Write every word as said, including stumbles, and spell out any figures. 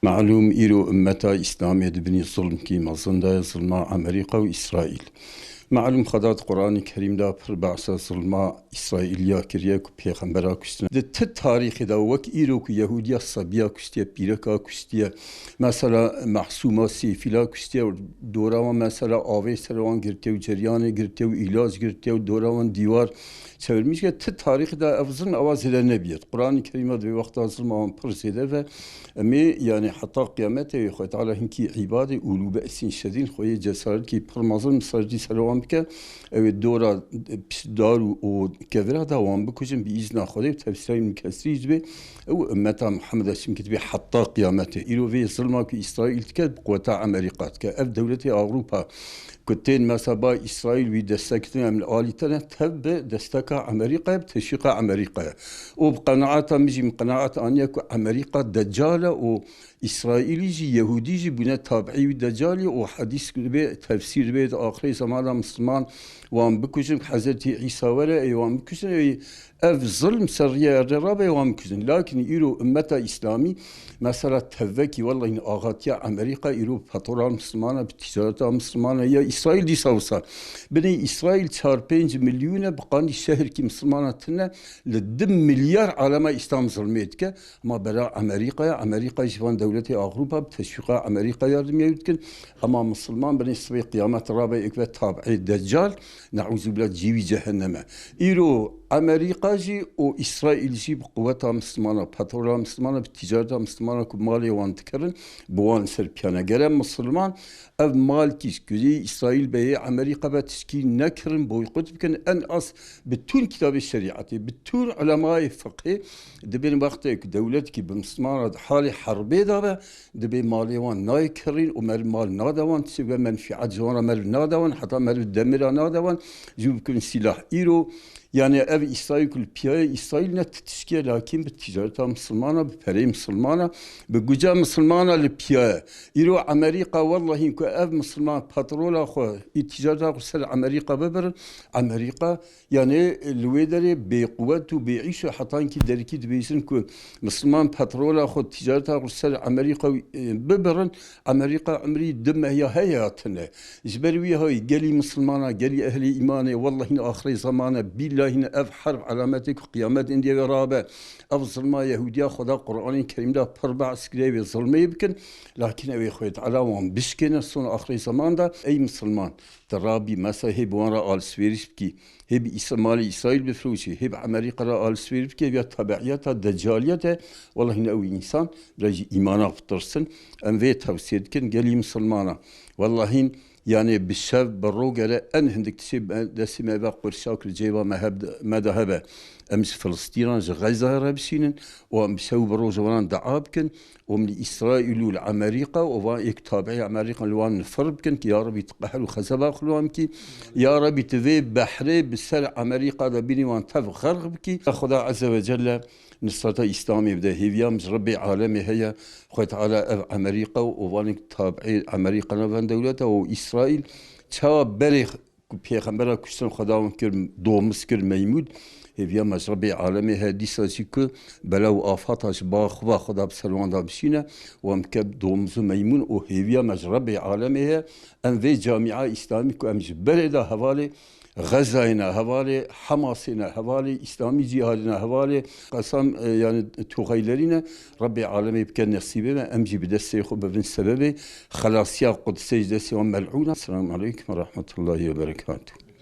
Malûm îro ummeta Îslamê di binî zulmkî mezin de ye, zulma Amerîka û Îsraîl. Malûm Xweda di Quranê Kerîm de pir behsa zulma Îsraîliya kiriye ku pêxembera kuştine. Di ti tarîxê de wek îro ku Yehûdiya sebiya kuştiye, pîreka kuştiye, mesela Mehsûma sêfîla kuştiye, dora wan mesela avê ser wan girtiye û ceryanê girtiye û îlac girtiye û dora wan dîwar çevirmîş ke ti tarîxê de ev zilm ewa zêde nebiye. Quranê Kerîm de vê wexta zilma wan pir zêde ve. Em ê, yani heta qiyametê wê Xwedê Teala hinkî îbadê ûlû be'sîn şedîn, xweyê cesaretkî pir mezin misaretî ser wan bike. Ew ê dora, e, pişt dar û, û kevira da wan bikujin bi îzna Xwedê û tefsîra Îbn Kesîrî jî dibê ew ummeta Muhammed e, çimkî dibê heta qiyametê. Îro vê zilma ku Îsraîl dike, bi quweta Amerîka dike. Ev dewletê Ewropa ku tên mesela ba Îsraîl wî destek kirin, em li alî te ne, tev bi desteka Amerîkayê, bi teşwîqa Amerîkayê. Û bi qenaeta min jî, min qenaet aniye ku Amerîka deccal e û Îsraîlî jî, Yehûdî jî bûne tabiî wî deccalî û hedîs dibê, tefsîr dibê, di axirê zemana Misliman wan bikujin, Hezretî Îsa were, ê wan bikujin, ê Ev zilm ser riya erdê rabe wan bikujin. Lakin îro ummeta Îslamî, mesela tevvekî wellahî axatiya Amerîka îro petrola Mislimana, bi ticareta Mislimana ya Îsraîl dîsa wisa. Binê Îsraîl çar pênc milyûn e, bi qandî şehrkî Mislimana tine, li du milyar alema Îslam zilmê dike. Ama bera Amerîka ya, Amerîka jî van dewletê Ewropa bi teşwîqa Amerîka yardimiya wî dikin. Ama Misliman binê sibê qiyamet rabe êk ve tabiê Deccal, ne'ûzûbillah cî wî cehenneme. Îro Amerîka jî û Îsraîl jî bi quweta Mislimana, petrola Mislimana, bi ticareta Mislimana ku malê wan dikirin, bi wan ser piyane. Gere Misliman ev malkî ji ku yê Îsraîl be, yê Amerîka be, tişkî nekirin, boykot bikin. En az bütün kitabê şerîetê, bütün ulemayê fiqhê dibên wextê ku dewletkî bi Mislimana di halê herbê de be, dibê malê wan nayê kirîn û meriv mal nade wan, tiştê ve menfîet ji wan re meriv nade wan, heta meriv demira nade wan, ji bo bikin sîlah. Îro, yani ev Îsraîl ku li piya ye, Îsraîl ne ti tişkî ye, lakîn bi ticareta Misilmana, bi perê Misilmana, bi guca Misilmana li piya ye. Îro Amerîka, wellahî ku ev Misilman petrola xwe, ê ticareta xwe ser Amerîka bibirin, Amerîka Yani li wê derê bêquwet û bêîş û hetankî derkî dibêjin ku Misilman petrola xwe, ticareta xwe ser Amerîka, e, bibirin, Amerîka umrî du mehiya heye ya tune. Ji ber wî hayî gelî Misilmana, gelî ehlê îmanê, wellahî ne axirê zeman e, bîllahî ne ev herb alametê ku qiyamet êndî wê rabe. Ev zilma Yehûdiya Xweda Quranê Kerîm de pir behs kiriye wê zilmê bikin, lakin ew ê Xwedê Teala wan bişkêne son axirê zeman de. Ey Misilman, tu rabî, mesela hê bi wan re alsvêriş bikî, hê bi Îs-, malê Îsraîl bifiroşî, hê bi Amerîka re alsvêr bike, ya tebeiyeta decaliyet e. Wellahî ne ew însan, bila ji îmana bitirsin. Em vê tewsiye dikin gelî misilmana. Wellahî, yani bi şev, bi ro gere en hindik tiştê me, destê me ve qurşak li cêba me heb-, me de hebe. Em ji Filistînan, ji Xezayê re bişînin û em bi şev û bi ro ji wan re dua bikin. Û em li Îsraîl û li Amerîka û van êk tabiî Amerîka li wan nifir bikin ki ya Rebî tu qehr û xezeba xwe li wan bikî. Ya Rebî tu vê behrê bi ser Amerîka de bînî wan tev xerq bikî. Xweda Ezze ve Celle nisreta Îslamê bide. Hêviya min ji Rebbê alemê heye. Xwedê Teala ev Amerîka û van êk tabiî Amerîka ne van dewleta û Îsraîl çawa berê ku pêxembera kuştin Xweda wan kir, domiz kir, meymûd. Hêviya me ji Rebbê alemê heye dîsa jî ku bela û afata ji ba xwe ve Xweda bi ser wan de bişîne û em bike domiz û meymûn û hêviya me ji Rebbê alemê heye. Em vê camîa Îslamî ku em ji berê de hevalê Xezayê ne, hevalê Hamasê ne, hevalê Îslamî Cîhadê ne, hevalê Qesam, e, yani Tuxeylerî ne, Rebbê alemê bike nesîbê me, em jî bi destê xwe bibin sebebê xelasiya Qudusê ji destê wan mel'ûna. Selamun aleykum ve rahmetullahi ve berekatuhu.